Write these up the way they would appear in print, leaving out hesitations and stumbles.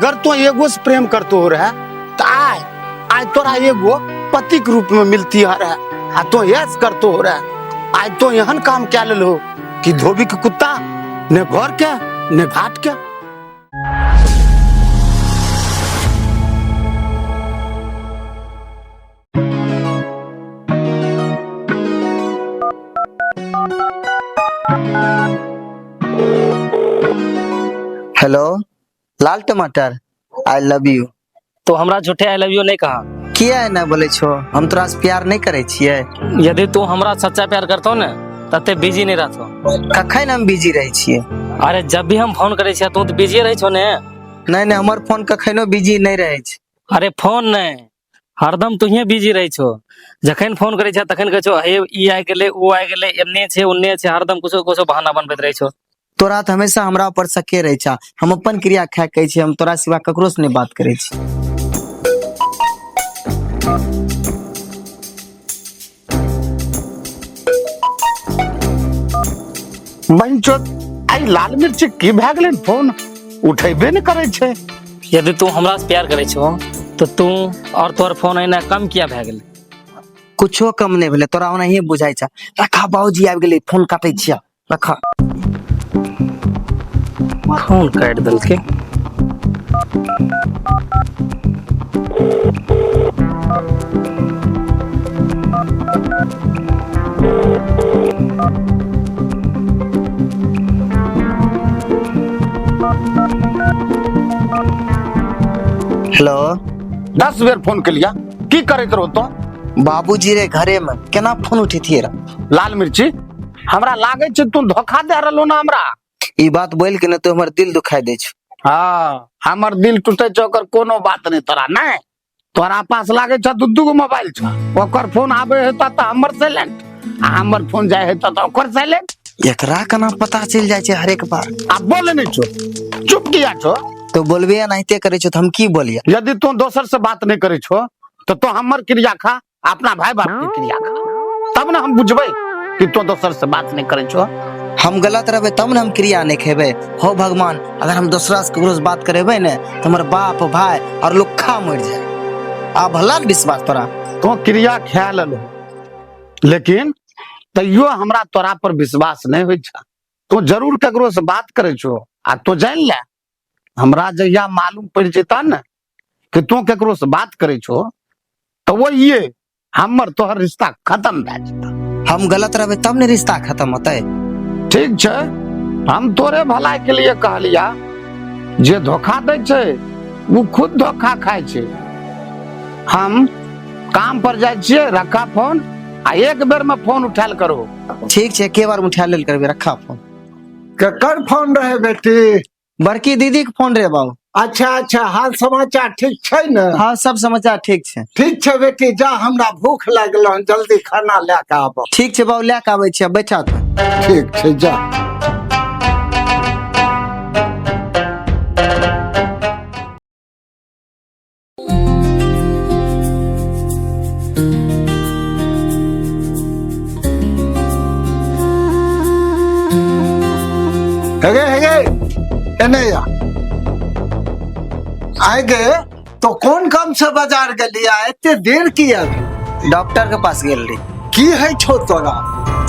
अगर तो एगो से प्रेम करतो हो रहे तो आय आय तोरा एगो पति के रूप में मिलती है रहे, आ तो यस करतो हो रहे। आज तो एहन काम क्या लेल हो कि धोबी के कुत्ता ने घर के ने घाट के। हेलो लाल टमाटर, I love you. तो हमरा झूठे I love you नहीं कहा। किया एना बोले छो? हम तोरा से प्यार नहीं करे छियै। यदि तू हमरा सच्चा प्यार करतो ने तते बिजी नहीं रहतो। कखन हम बिजी रहै छियै? अरे जब भी हम फोन करे छियै तू तो बिजी रहै छो ने। नहीं नहीं, हमर फोन कखनो बिजी नहीं रहै छै। अरे फोन नहीं, हरदम तुहे बिजी रहै छो। जखन फोन करे छियै तखन कहै छो हे ई आइ गेलै ओ आइ गेलै, एन्ने छै ओन्ने छै, हरदम कुछो कुछो बहाना बनबैत रहै छो। तोरा तऽ हमेशा हमरा पर सके रहै छा। हम अपन क्रिया खा कहै छी, हम तोरा सिवा ककरो से नहीं बात करै छी। बहिनचोद, आइ लाल मिर्ची की भए गेलै? फोन उठेबे नहि करै छै। यदि तू हमरा से प्यार करै छो तो तू और तोहर फोन एना कम किया भए गेलै? कुछो कम नहीं भेलै, तोरा ओनाहिए बुझाइ छा। रखा, बाबूजी आबि गेलै, फोन काटै छियै, रखा। फोन काटि देलकै। हेलो। 10 बेर फोन केलिया, की करैत रहो तो? बाबूजी रे घरे में केना फोन उठेतियै रे? लाल मिर्ची, हमरा लागै छै तू धोखा दे रहलो ना हमरा। ई बात बोल के ने तू हमर दिल दुखाई दै छौ। हाँ, हमर दिल टूटे छै ओकर कोनो बात नहीं तोरा। नहीं तोरा पास लागे छ दू दू गो मोबाइल छ, ओकर फोन आबे हेता त हमर साइलेंट, आ हमर फोन जाय हेता त ओकर साइलेंट। एकरा केना पता चलि जाइ छै हरेक बार? आ बोले नहीं छो, चुप किया छो? तो बोलबे एनाहिते करै छो त हम की बोलिए? यदि तू दोसर से बात नहीं करै छो तो तू हमर क्रिया खा, अपना भाई बाप के क्रिया खा, तब ना हम बुझबै कि तू दोसर से बात नहीं करै छो। हम गलत रहबै तब ने हम क्रिया नहीं खेबै। हो भगवान, अगर हम दोसरा से ककरो से बात करेबै ने तो हमर बाप भाई और लोग खा मर जाए। आ भला ने विश्वास तोरा। तो क्रिया खा लेलो, लेकिन तैयो हमरा तोरा पर विश्वास नहीं होइ छ। तू जरूर ककरो से बात करै छो, आ तू जान ले हमरा जहिया मालूम पड़ जेता ने कि तू ककरो से बात करै छो तो वो ये हमर तोहर रिश्ता खत्म भए जेता। हम गलत रहबै तब ने रिश्ता खत्म होतै। ठीक छै, हम तोरे भलाई के लिए कहलिया, जे धोखा दै छै वो खुद धोखा खाय छै। हम काम पर जाइ छियै, रखा फोन, आ एक बेर में फोन उठायल करो। ठीक छै, एके बार में उठा लेल करबै, रखा फोन। ककर फोन रहे बेटी? बड़की दीदी के फोन रे बाबू। अच्छा अच्छा, हाल समाचार ठीक छै ने? हाँ, सब समाचार ठीक छै। ठीक छै बेटी, जा हमरा भूख लागल हन, जल्दी खाना लए के आबऽ। ठीक छै बाबू, लए के आबै छियै, बैठा तू। ठीक छै, जा। हेगे हेगे एने या आए गे, तो कौन काम से बाजार गेलिया? एते देर किया भेल? डॉक्टर के पास गेल रही। की है छो तोरा?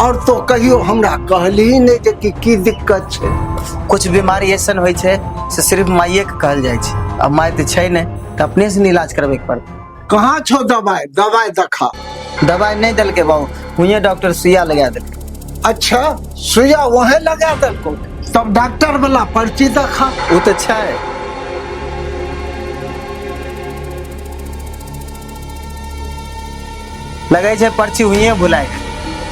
और तो कहियो हमरा कहली नहीं जे कि की दिक्कत छै। कुछ बीमारी ऐसन होइ छै से सिर्फ माइये के कहल जाइ छै, अब माय तऽ छै नहि तऽ अपने से ने इलाज करबै के पड़तै। कहाँ छो दवाई? दवाई देखा। दवाई नहीं देलकै बाबू, हुएं डॉक्टर सुइया लगा देलकै। अच्छा, सुइया वहें लगा देलको? तब डॉक्टर वाला पर्ची देखा। ओ तऽ छै। लगै छै पर्ची हुइए भुलाइ गेल।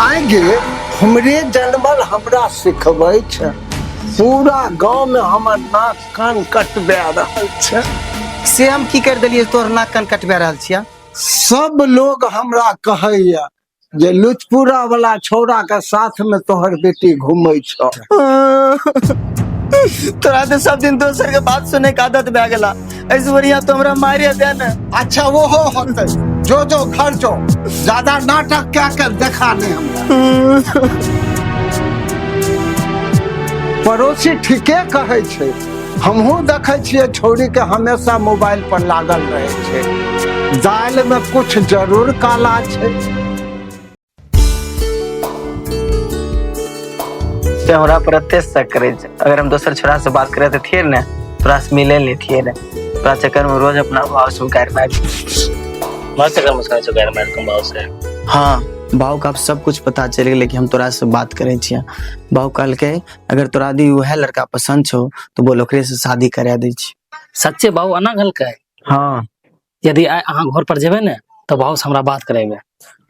आइ गे, हमरे जनमल हमरा सिखबै छै, पूरा गांव में हमर नाक कान कटबा रहल छै। से हम की कर देलियै तोहर नाक कान कटबा रहल छियै? सब लोग हमरा कहैया जे लुचपुरा वाला छौड़ा के साथ में तोहर बेटी घूमै छौ। तोरा तो सब दिन दोसर के बात सुने के आदत भए गेला, ऐसे बढ़िया तो हमरा मारे दे ने। अच्छा वो हो होते, जो जो घर जो ज्यादा नाटक क्या कर देखा नहीं हमरा। पड़ोसी ठीके कहै छै हमहूँ देखै छियै छौड़ीके हमेशा मोबाइल पर लागल रहै छै। दालिमे कुछ जरूर काला छै। से हमरा पर एते शक करै छै। अगर हम दोसर छोरा से बात करे तऽ थिए ने तोरा से मिले नहीं थिए ने। तोरा चक्कर में रोज अपना भाव से गारि मारि। मार चक्कर में सुनै छौ गारि मारि कम भाव से? हाँ, बाबू के आब सब कुछ पता चलि गेलै कि हम तोरा से बात करै छियै। बाबू कहलकै अगर तोरा दी उएह लड़का पसन्द छौ तऽ बोल, ओकरे से शादी करा दै छी। सच्चे बाबू एना कहलकै? हाँ। यदि आइ अहाँ घर पर जेबै ने तऽ बाबू से हमरा बात करेबै।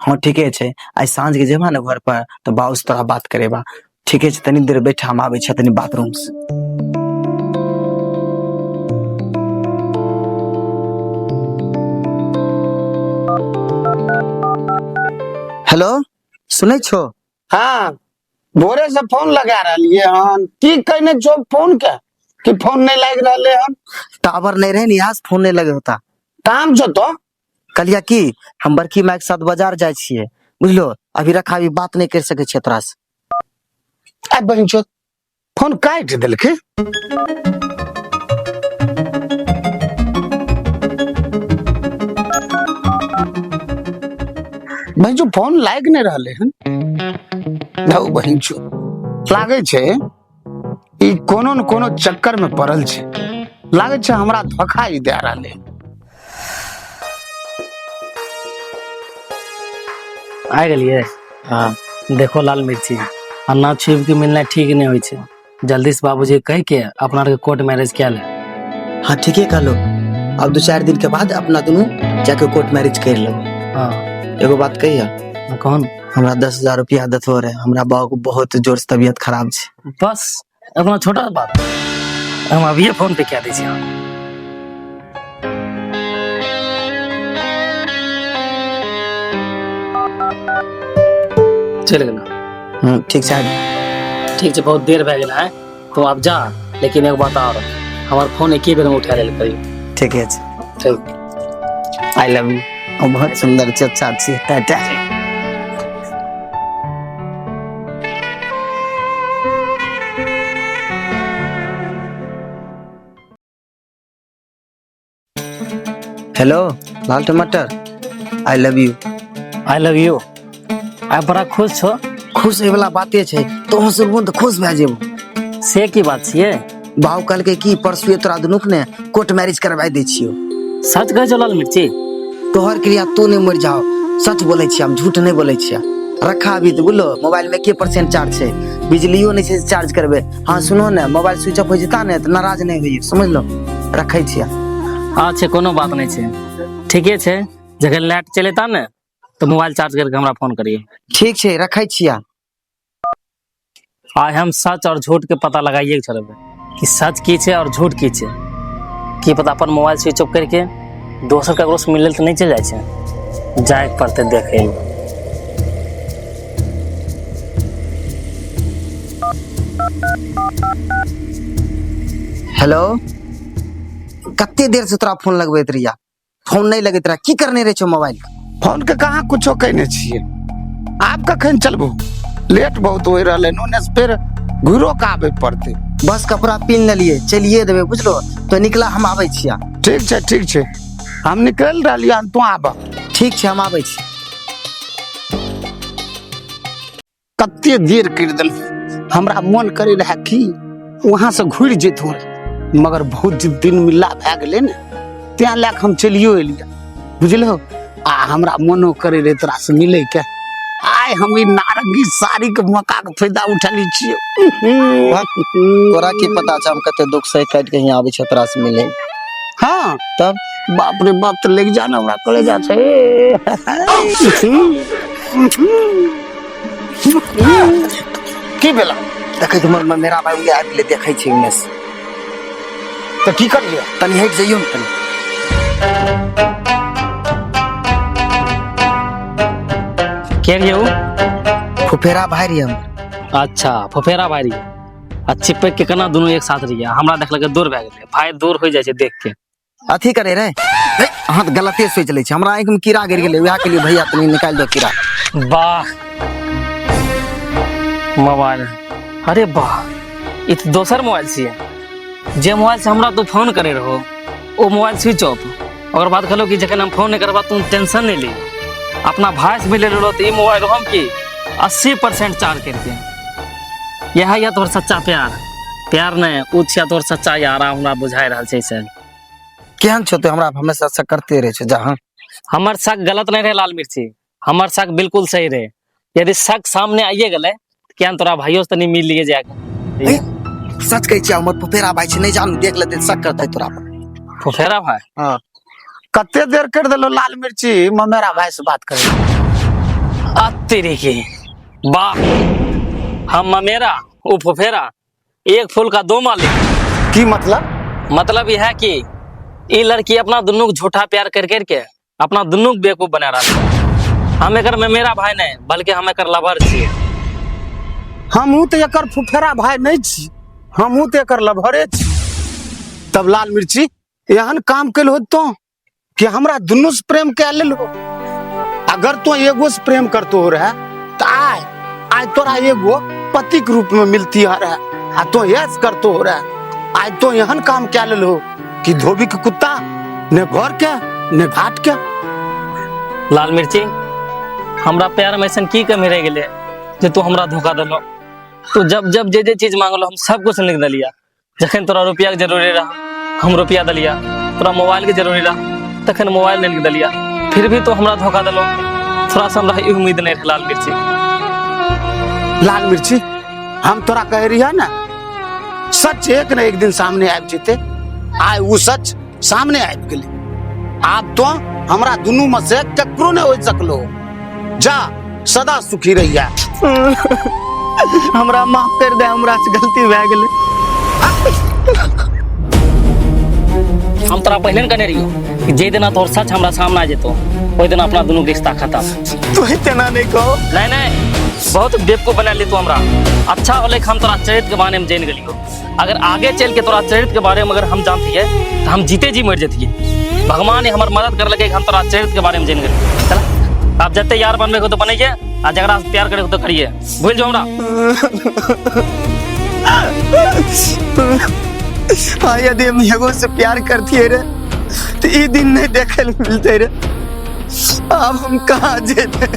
हाँ ठीके छै, आइ साँझ के जेबा ने घर पर तऽ बाबू से तोरा बात करेबा। ठीके छै, तनी देर बैठ, हम आबै छियै तनी बाथरूम से। हेलो, सुनै छो? हाँ, भोरे से फोन लगा रहलियै हन। की कहने छो फोन के कि फोन नहीं लागि रहले हन? टावर नहीं रहे ने, यहाँ से फोन नहीं लगे होता। काम छो तो? कहलिया की हम बड़की माय के साथ बाजार जाइ छियै, बुझलो? अभी रखा, अभी बात नहीं कर सकै छियै तोरा से। आ बहिन चो फोन काटि देलकै। बहिन चो फोन लागि नहि रहले हन। धौ बहिन चो, लागै छै ई कोनो न कोनो चक्कर में पड़ल छै। लागै छै हमरा धोखा ई दए रहले हन। आ गेलियै? हाँ। देखो लाल मिर्ची, अन्ना छुपि के मिलना ठीक नहीं होइ छै। जल्दी से बाबूजी कह के अपना आरके कोर्ट मैरिज कए ले। हाँ ठीके कहलो, अब 2-4 दिन के बाद अपना दोनों जाके कोर्ट मैरिज कर लेबै। हाँ। एगो बात कहिया? कौन? हमरा 10,000 रुपया देतो रहे, हमरा बाबू के बहुत जोर से तबियत खराब छै। बस इतना छोटा बात हम अभिये फोन पे कह दै छियै। चलि गेलो। ठीक छै। ठीक छै, बहुत देर भए गेल है तो आप जा, लेकिन एक बात और, हमर फोन एके बेर में उठा लेल करियो। ठीके छै। ठीक। I love you. बहुत सुंदर छै, अच्छा छै। टाटा। हेलो लाल टमाटर, I love you. I love you. आइ बड़ा खुश छो। खुश होय वाला बाते छै, तोहूँ सुनबो तऽ खुश भए जेबो। से की बात छियै? बाबू कहलकै कि परसुए तोरा दुनूक ने कोर्ट मैरिज करवाई दै छियौ। सच कहै छौ लाल मिर्ची? तोहर क्रिया तू नहीं मर जाओ, सच बोलै छियै, हम झूठ नहीं बोलै छियै। रखा अभी तऽ बोलो, मोबाइल में के परसेंट चार्ज छै? बिजलियो नहीं छै चार्ज करबै। हाँ सुनो ने, मोबाइल स्विच ऑफ हो जेता ने तऽ नाराज नहीं होइए, समझ लो। रखै छियै। अच्छा कोनो बात नहीं छै, ठीके छै। जखन लाइट चलेता ने तऽ मोबाइल चार्ज करके हमरा फोन करिए। ठीक छै, रखै छियै। आइ हम सच और झूठ के पता लगाइए के छोड़बै कि सच की छै और झूठ की छै। की पता अपन मोबाइल स्विच ऑफ करके दोसर ककरो से मिलल तऽ नहि चलि जाइ छै। जायके पड़तै देखै लए। हेलो, कते देर से तोरा फोन लगबैत रहिया, फोन नहीं लगैत रहा, की करने रहे छो मोबाइल? फोन के कहाँ कुछो कहने छियै। आब कखन चलबो? लेट बहुत हो रहलै, ओने से फेर घुरो के आबे पड़तै। बस कपड़ा पिन लेलिए, चलिए देबै, बुझलो? तो निकला, हम आबै छिया। ठीक छै, ठीक छै, हम निकलि रहलियै हन, तू आब। ठीक छै, हम आबै छी। कते देर करि देल, हमरा मन करे रहे कि वहां से घुरि जैतहुँ, मगर बहुत दिन मिलला भए गेलै ने, तें लए कऽ हम चलियो एलियै, बुझलो? आ हमरा मनो करे रहे तोरा से मिलै के। आइ हम ई नारंगी साड़ी के मौका के फायदा उठेली छियै। तोरा की पता छै हम कते दुख सहि काटि के यहाँ आबै छियै तोरा से मिले। हाँ। तब? बाप रे बाप, तऽ लागि जा ने हमरा कलेजा छै। की भेला? देखै छी मेरा भाई उन्ने आबि गेलै, देखै छी उन्ने से। तऽ की करियै? तनी हटि जइयौ ने तनी। के रहियै उ? फुफेरा भाई रहियै हमर। अच्छा फुफेरा भाई रहियै। आ चिपक के केना दुनू एक साथ रहियै, हमरा देखलकै दूर भए गेलै। भाई दूर हो जाइ छै देख के। अथी करे रे, अहाँ तऽ गलते सोचि लै छी। हमरा आँखिमे कीड़ा गिर गेलै, वएह के लिए भैया तनी निकालि दो कीड़ा। वाह मोबाइल, अरे वाह, ई तऽ दोसर मोबाइल छियै। जे मोबाइल से हमरा तू फोन करे रहो ओ मोबाइल स्विच ऑफ। ओकर बाद कहलो कि जखन हम फोन नहीं करबा तू टेंशन नहीं ली। अपना भाई से मिले रहो तो ई मोबाइल हम की 80% चार्ज करके। यह है तोहर सच्चा प्यार। प्यार नहीं उ छिया तोहर सच्चा यार, हमरा बुझाइ रहल छै से। केहन छौ तू, हमरा हमेशा शक करते रहे छौ। जा हाँ। हमर शक गलत नहीं रहे लाल मिर्ची, हमर शक बिल्कुल सही रहे। यदि शक सामने आइए गेलै किया तोरा भाइयों से तनी मिल लिए जाके। सच कहै छियै, हमर फुफेरा भाई छै, नहीं जानू देख लेतै शक करतै तोरा पर। फुफेरा भाई? हाँ कते देर कर देलो लाल मिर्ची ममेरा भाई से बात करे। आ तेरे के वाह, हम ममेरा वो फुफेरा, एक फूल का दो माली। की मतलब? मतलब यह है कि ये लड़की अपना दोनों के झूठा प्यार कर करके अपना दोनों के बेवकूफ बना रहा है। हम एकर मेरा भाई नहीं बल्कि हम एकर लवर छियै। हमहूँ तो एकर फुफेरा भाई नहीं छी, हमहूँ तो एकर लभरे छी। तब लाल मिर्ची एहन काम कल हो तो कि हमरा दुनू से प्रेम कह लेल हो। अगर तो एगो से प्रेम करतो हो रहे तो आय आय तोरा एगो पति के रूप में मिलती है रहे, आ तो यस करतो हो रहे। आय तो एहन काम कह लेल हो कि धोबी के कुत्ता ने घर के ने घाट के। लाल मिर्ची हमरा प्यार में ऐसा की कमी रह गेलै जे तू हमरा धोखा देलो। तू जब जब जे जे चीज मांगलो हम सब कुछ लिख देलिया। जखन तोरा रुपया के जरूरी रहा हम रुपया देलिया, तोरा मोबाइल के जरूरी रहा तखन मोबाइल लिख देलिया, फिर भी तू हमरा धोखा देलो। थोड़ा सा हमरा ई उम्मीद नहीं रहे लाल मिर्ची। लाल मिर्ची हम तोरा कह रही है ना, सच एक न एक दिन सामने आबि जेते। आइ उ सच सामने आबि गेलै। आब तो हमरा दुनू में से ककरो नहीं हो सकलो। जा सदा सुखी रहिया। हमरा माफ कर दे, हमरा से गलती भए गेलै। हम तोरा पहले ने कहने रहियो कि जे दिना तोहर सच हमरा सामने आ जेतो ओहि दिना अपना दुनू के रिश्ता खत्म। तू इतना नहीं कहो। नहीं नहीं बहुत बेवकूफ बना ली तू हमरा। अच्छा होले हम तोरा चरित्र के बारे में जान गेलियो। अगर आगे चल के तोरा चरित्र के बारे में अगर हम जानतिए तो हम जीते जी मर जतिए। भगवान ही हमर मदद कर लगे हम तोरा चरित्र के बारे में जान गेलियो। चल आप जते यार बनबे को तो बनैये आ जकरा से प्यार करे को तो करिए। भूल जाओ हमरा। हाँ यदि हम एगो से प्यार करती रे तो ई दिन नहीं देखे ले मिलते रे। अब हम कहाँ जेते?